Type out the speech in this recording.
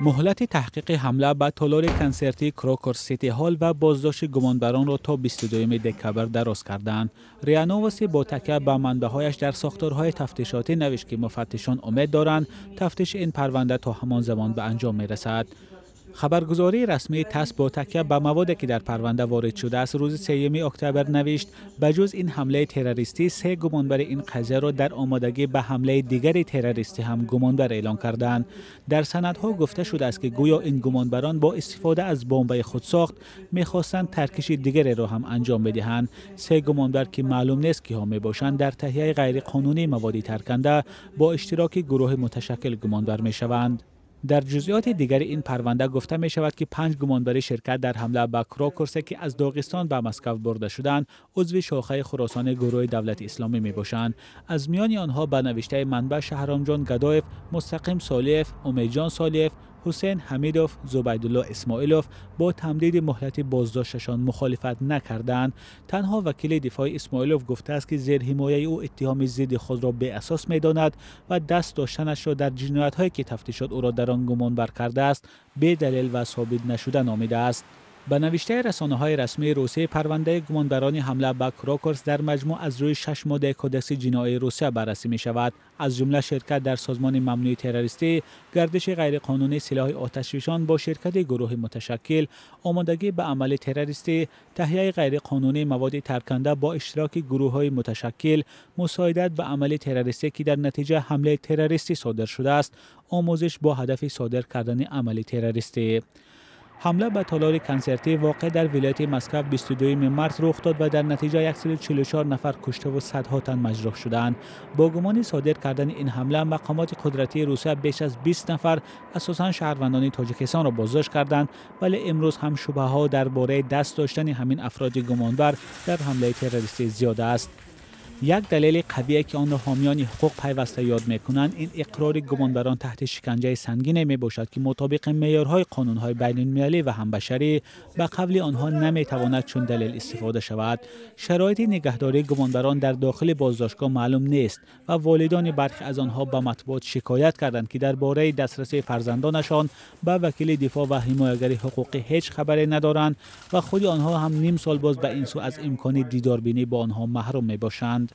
Муҳлати таҳқиқи ҳамла ба толори консертии Крокус Сити Ҳол ва боздошти гумонбаронро то 22 декабр дароз карданд. РИА Новости бо такя ба манбаъҳояш дар сохторҳои тафтишотӣ навишт, ки муфаттишон умед доранд, тафтиши ин парванда то ҳамон замон ба анҷом мерасад. Хабаргузории расмии ТАСС бо такя ба маводе, ки дар парванда ворид шудааст, рӯзи 3 октябр навишт: ба ҷуз ин ҳамлаи террористӣ, се гумонбари ин қазияро дар омодагӣ ба ҳамлаи дигари террористӣ ҳам гумонбар эълон карданд. Дар санадҳо гуфта шудааст, ки гӯё ин гумонбарон бо истифода аз бомбаи худсохт мехостанд таркиши дигареро ҳам анҷом бидиҳанд. Се гумонбар, ки маълум нест киҳо мебошанд, дар таҳияи ғайриқонунии маводи тарканда бо иштироки гурӯҳи муташаккил гумонбар мешаванд. Дар ҷузъиёти дигари ин парванда гуфта мешавад, ки панҷ гумонбари ширкат дар ҳамла ба Крокурсе, ки аз Доғистон ба Москав бурда шуданд, узви шохаи Хуросони гурӯҳи Давлати Исломӣ мебошанд. Аз миёни онҳо, ба навиштаи манбаъ, Шаҳромҷон Гадоев, Мустақим Солиев, Умедҷон Солиев, Ҳусейн Ҳамидов, Зубайдулло Исмоилов бо тамдиди муҳлати боздошташон мухолифат накарданд. Танҳо вакили дифои Исмоилов гуфтааст, ки зерҳимояи ӯ иттиҳоми зидди худро беасос медонад ва даст доштанашро дар ҷиноятҳое, ки тафтишот ӯро дар он гумонбар кардааст, бедалел ва собит нашуда номидааст. Ба навиштаи расонаҳои расмии Русия, парвандаи гумонбарони ҳамла ба Крокурс дар маҷмӯъ аз рӯи шаш моддаи Кодекси ҷиноии Русия баррасӣ мешавад, аз ҷумла ширкат дар созмони мамнӯи террористӣ, гардиши ғайриқонунии силоҳи оташфишон бо ширкати гурӯҳи муташаккил, омодагӣ ба амали террористӣ, таҳияи ғайриқонунии маводи тарканда бо иштироки гурӯҳҳои муташаккил, мусоидат ба амали террористӣ, ки дар натиҷа ҳамлаи террористӣ содир шудааст, омӯзиш бо ҳадафи содир кардани амали террористӣ. Ҳамла ба толори консертӣ, воқеъ дар вилояти Москав, 22 март рух дод ва дар натиҷа 144 нафар куштаву садҳо тан маҷрӯҳ шуданд. Бо гумони содир кардани ин ҳамла мақомоти қудратии Русия беш аз 20 нафар, асосан шаҳрвандони Тоҷикистонро, боздошт карданд, вале имрӯз ҳам шубҳаҳо дар бораи даст доштани ҳамин афроди гумонбар дар ҳамлаи террористӣ зиёд аст. Як далели қавие, ки онро ҳомиёни ҳуқуқ пайваста ёд мекунанд, ин иқрори гумонбарон таҳти шиканҷаи сангине мебошад, ки мутобиқи меъёрҳои қонунҳои байнулмилалӣ ва ҳам башарӣ, ба қавли онҳо, наметавонад чун далел истифода шавад. Шароити нигаҳдории гумонбарон дар дохили боздоштгоҳ маълум нест ва волидони бархе аз онҳо ба матбуот шикоят карданд, ки дар бораи дастрасии фарзандонашон ба вакили дифоъ ва ҳимоягари ҳуқуқӣ ҳеҷ хабаре надоранд ва худи онҳо ҳам ним сол боз ба ин сӯ аз имкони дидорбинӣ бо онҳо маҳрум мебошанд.